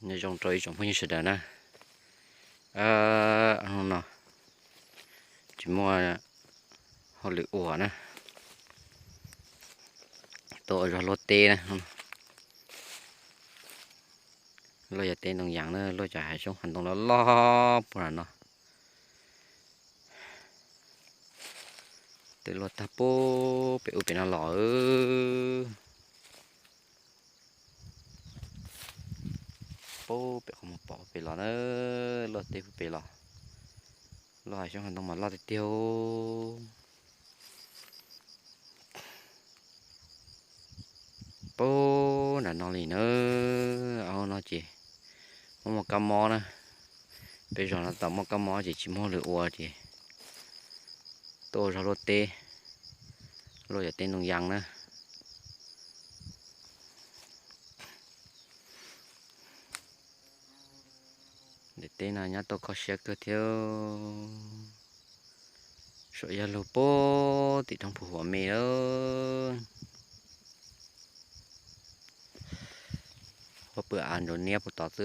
Nyob zoo rau ib tsoom phooj ywg sawv daws na. Hnub no tsis muaj hauj lwm ua na, tuaj ua zog luaj teb na. Luaj yog teb ntoo yas na, luaj cov hav zoov hav ntoo loj loj puag nram no. Twb luaj tag puag pem ub pem no los. Puag pem qhov muag pom pem los na, luaj teb puag pem los. Luaj hav zoov hav ntoo mas loj tiag tiag. Puag nram no li na, au no ces muaj muaj kab mob na. Peb zos no tau muaj kab mob ces tsis muaj hauj lwm ua ces tuaj ua zog luaj teb, luaj yog teb ntoo yas na. Daim teb no nyob tau kho siab kawg thiab. Suam yaj lug puag tim roob puag huam me lawm. Huab pw av ntsaum niab puag tod xwb.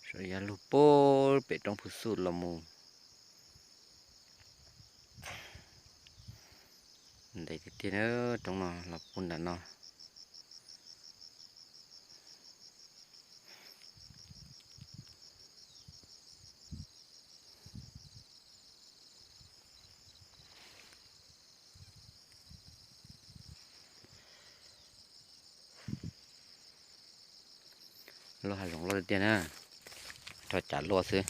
Suam yaj lug puag pem roob puag xuj los mus. Ntev tiag tiag na, roob no los puag nram no. Luaj hav zoov loj tiag tiag na, rho cav luaj xwb.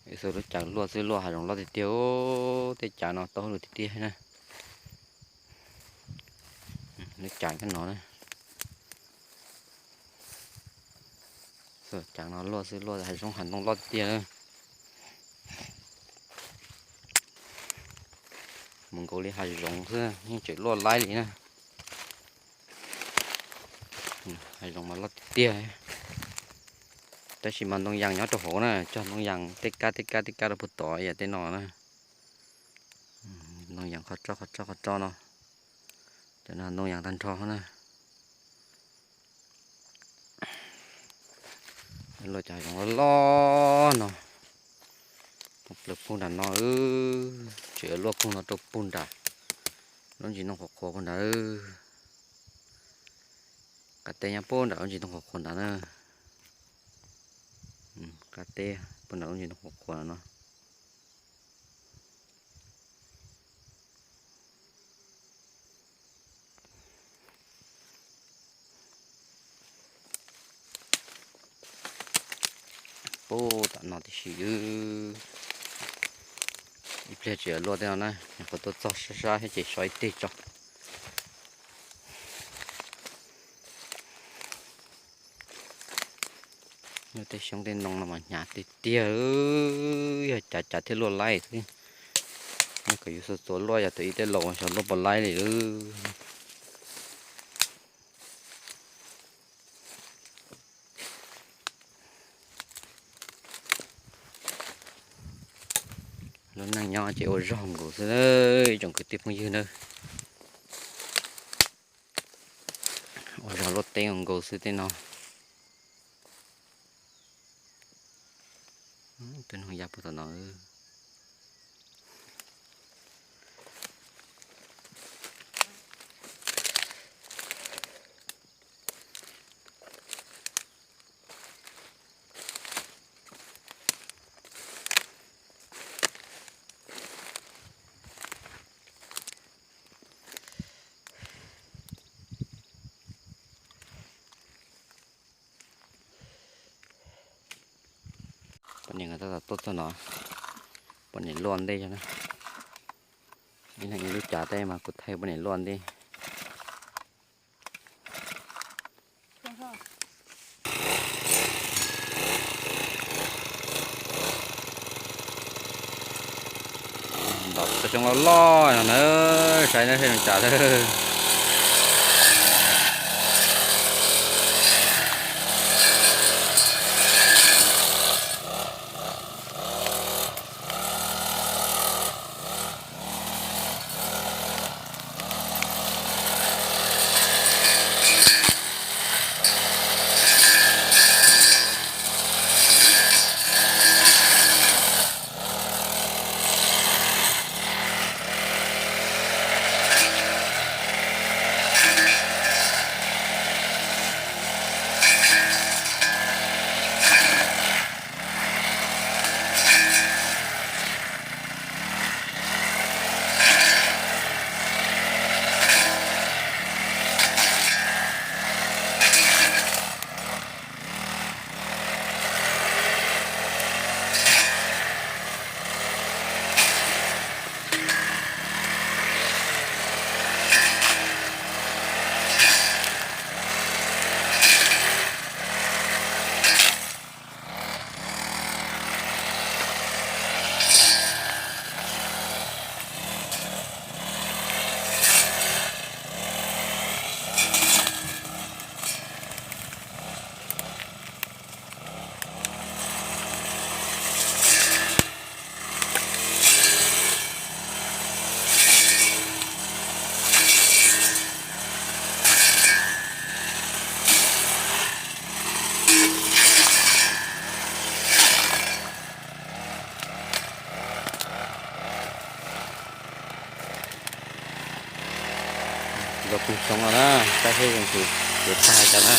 Ib xuas lub cav luaj xwb, luaj hav zoov loj tiag tiag, tej cav no tau hauj lwm tiag tiag na. Lub cav kab no na, xuas cav no luaj xwb, luaj hav zoov hav ntoo loj tiag tiag na. Mus nkaus li hav zoov xwb yeej tseem luaj laib li na. Hav zoov mas loj tiag tiag, tab sis mas ntoo yas nyob rau hauv na, cog ntoo yas tej kab tej kab tej kab rau puag tod yam tej no na. Ntoo yas qhov tso qhov tso qhov tso no, cov no ntoo yas tag nrho na. Luaj cov hav zoov loj loj no, plaws puag nram no, tseem luaj puag no rau puag nram lub ntsis ntoo qhuav qhuav puag nrad. Qab teb nyob puag nram lub ntsis ntoo qhuav qhuav ntawd na. Qab teb puag nram lub ntsis ntoo qhuav qhuav no. Puag tom no tib si, ib pliag tseem luaj tej no na, nyuam qhuav tuaj txog sab sab thiab ces so ib teg tso. Tej xyoob tej ntoo no mas hnyav tiag tiag, yog cav cav thiaj luaj laib xwb. Nyob kom yus xuas txuas luaj yog tus ib tej laus xyov luaj puas laib li. Lub neej nyob ces ua zog nkaus xwb, ib tsoom kwv tij phooj ywg na. Ua zog luaj teb nkaus xwb tej no. Twb noog ya puag tom no. Poj niam nkawd tab tom tuaj txog no, poj niam luaj ntej na. Ib leeg ib lub cav tej mas kuv thaij poj niam luaj ntej. Ntaus xyoob loj loj no na, saib neb saib zoo cas lawm. Tau pw xyoo no na, sab seb zoo li yuav tag cas na.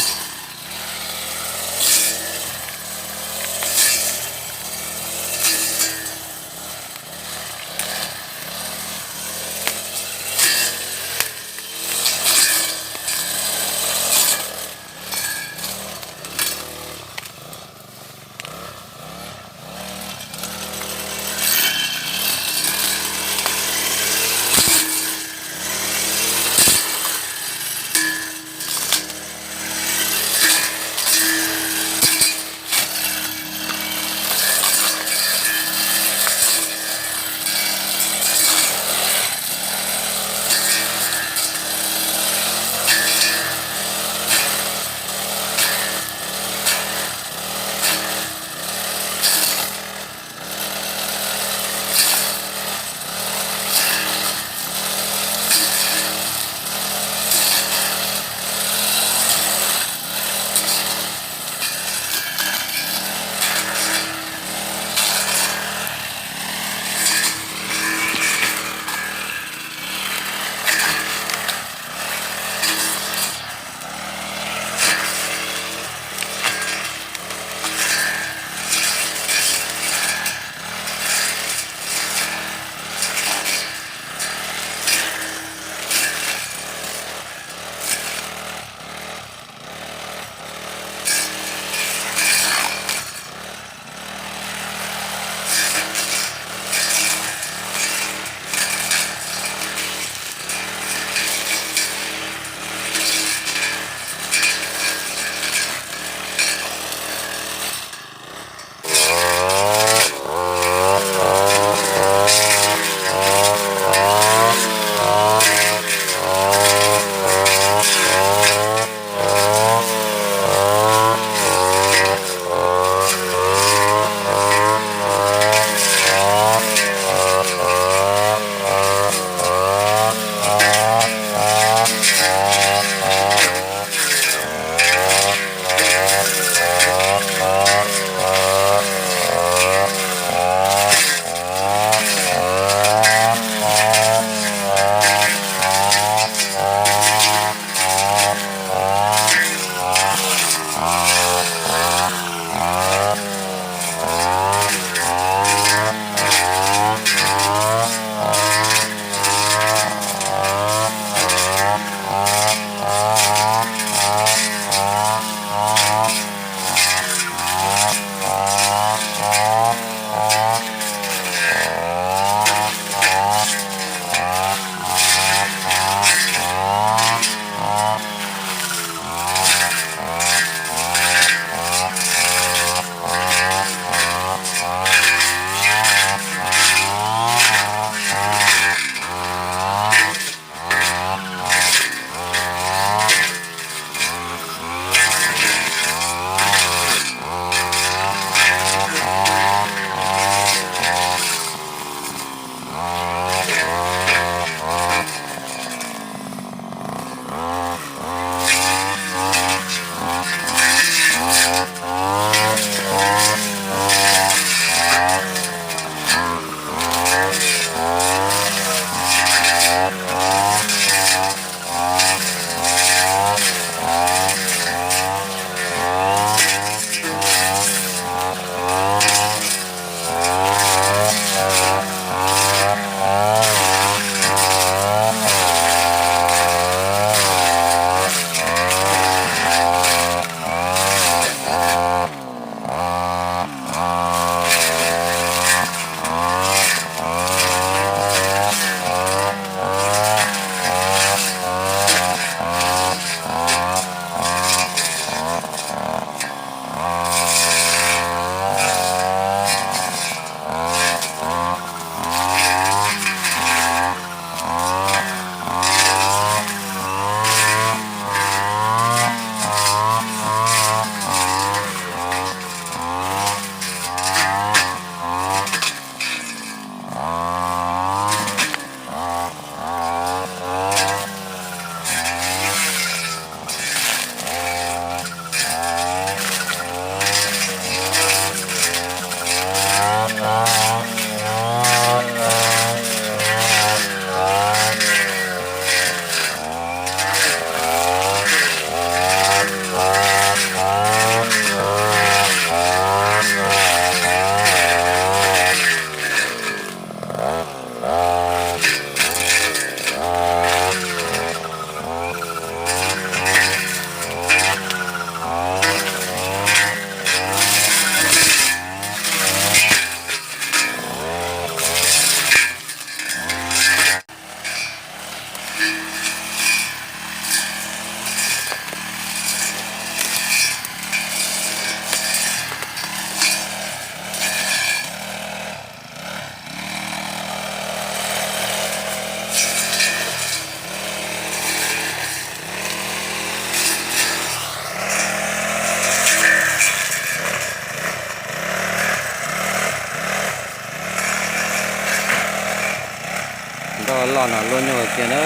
Loj no luaj nyuaj tiag na,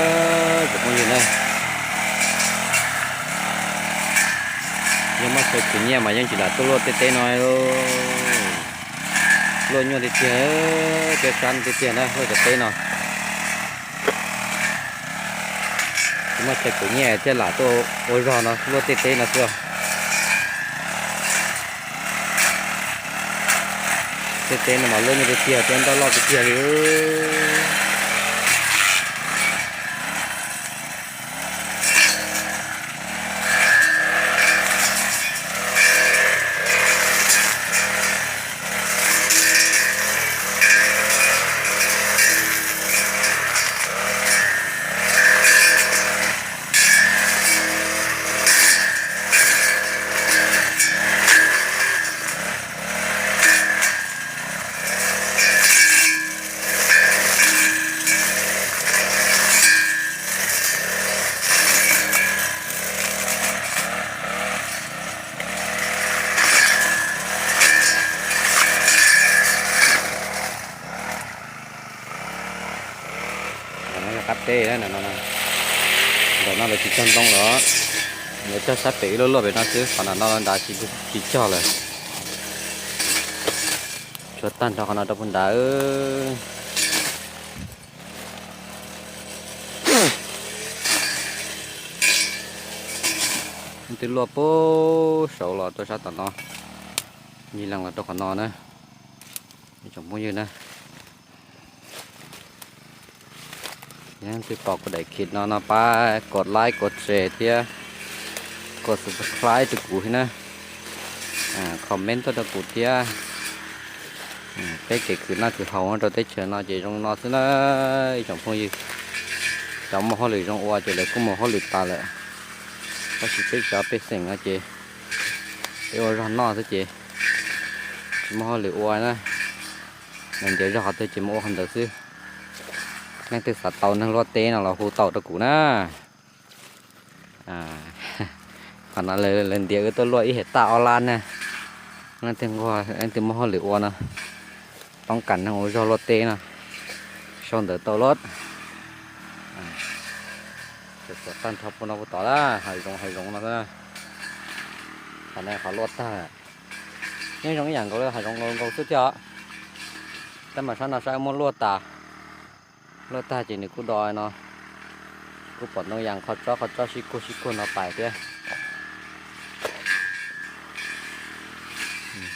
tsoom phooj ywg na. Yeej muaj chaw khwv nyiaj mas yeej tsis lam tuaj luaj tej teb no. Luaj nyuaj tiag tiag, peb sab tiag tiag na, luaj cov teb no. Tsis muaj chaw khwv nyiaj thiaj lam tuaj ua zog no luaj tej teb no xwb. Tej teb no mas luaj nyuaj tiag tiag, tej nroj loj tiag tiag li. Qab teb no, ntawm no lawv tsis cog ntoo lawm, lawv cog sab pem ib lub luaj pem no xwb, qhov no no nrad tsis cog lawm. Tshuav tag nrho qhov no rau puag nrad. Twb luaj puag saud los rau sab tom no, yig leeg los rau qhov no na, ib tsoom phooj ywg na. Yog leej twg pom kuv daim khiv no no pab kos like kos share thiab kos subscribe rau kuv thiab na. Comment tuaj rau kuv thiab. Peb kev khwv noj khwv haus rau teb chaws no ces zoo no xwb na ib tsoom phooj ywg. Cov muaj hauj lwm zoo ua ces lawv kuj mus hauj lwm tas lawm, tab sis peb cov pej xeem no ces peb ua zog noj xwb ces tsis muaj hauj lwm ua na. Nws ntiav zog qhov twg ces mus ua qhov ntawd xwb. Leej twg xav tau neeg luaj teb no los hu tau rau kuv na. Qhov no lawv ntiav wb tuaj luaj ib hais taj ob lab na. Leej twg nquag leej twg muaj hauj lwm ua no, toob kas neeg ua zog luaj teb no, sau ntawv tau lawm. Tag nrho puag no puag tod lawm, hav zoov hav zoov no xwb. Qhov no qhov luaj tag, yeej zoo ib yam nkaus li hav zoov nkaus nkaus xwb thiab os. Tab mas sab no sab muab luaj tas, luaj tag ces nws kuj do no, kuj pom ntoo yas qhov tsob qhov tsob sib kuag sib kuag no pais thiab.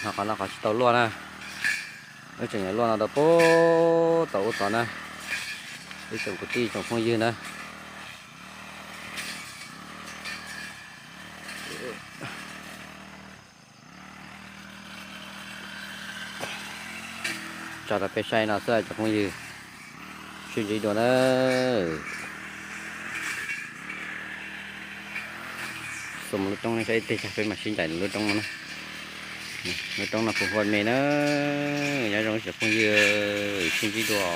Ho qhov no qhov tsis tau luaj na, wb tseem yuav luaj no rau puag tom ub tod na, ib tsoom kwv tij tsoom phooj ywg na. Tso rau peb saib no xwb tsoom phooj ywg, sib ntsib dua na. Xuas mus lub roob no saib ib teg, peb mam sib ncaim lub roob no na. Lub roob no puas huaj me na. Nyob zoo tsoom phooj ywg, sib ntsib dua.